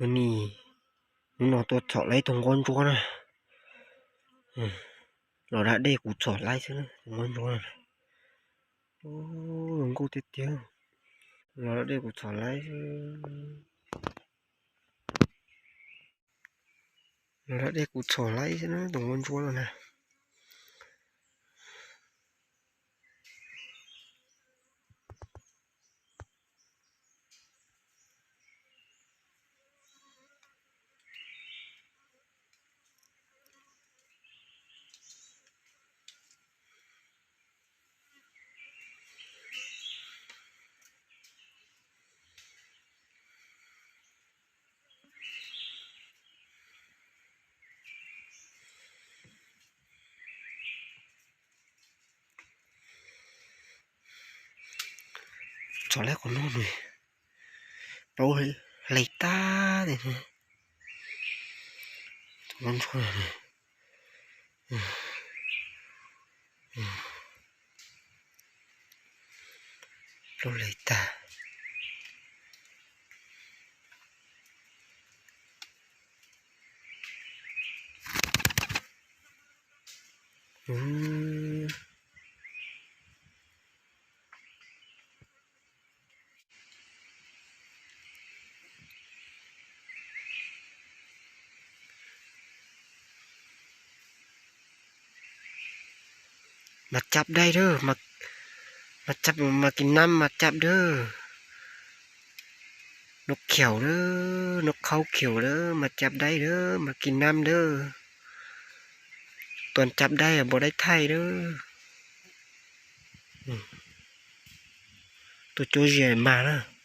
ມື້ນີ້ໜູນ້ອຍຕົວະເທາະໄຫຼຕົງກອນຈົວນະ. ເອີ ລໍລະເດກູສອນໄຫຼຊະນະ ຕົງກອນຈົວນະ. ໂອ້ ລົງກູເຕັດຕຽວ ລໍລະເດກູສອນໄຫຼ ລໍລະເດກູສອນໄຫຼຊະນະ ຕົງກອນຈົວນະ. ສອນແລ້ວກໍນອນເວີຍ. ໂອ້ຍ ໄຫຼຕາເດ ມັນຊ່ວຍເດ. ໂລເລຕາ ອືມ. ມາຈັບໄດ້ເດີ ມາ ມາຈັບ ມາກິນນ້ຳ ມາຈັບເດີ. ນົກຂຽວເດີ ນົກເຂົາຂຽວເດີ ມາຈັບໄດ້ເດີ ມາກິນນ້ຳເດີ. ຕອນຈັບໄດ້ບໍ່ໄດ້ໄຖ່ເດີ. ອືມ ໂຕໂຈເຈຍມານະ.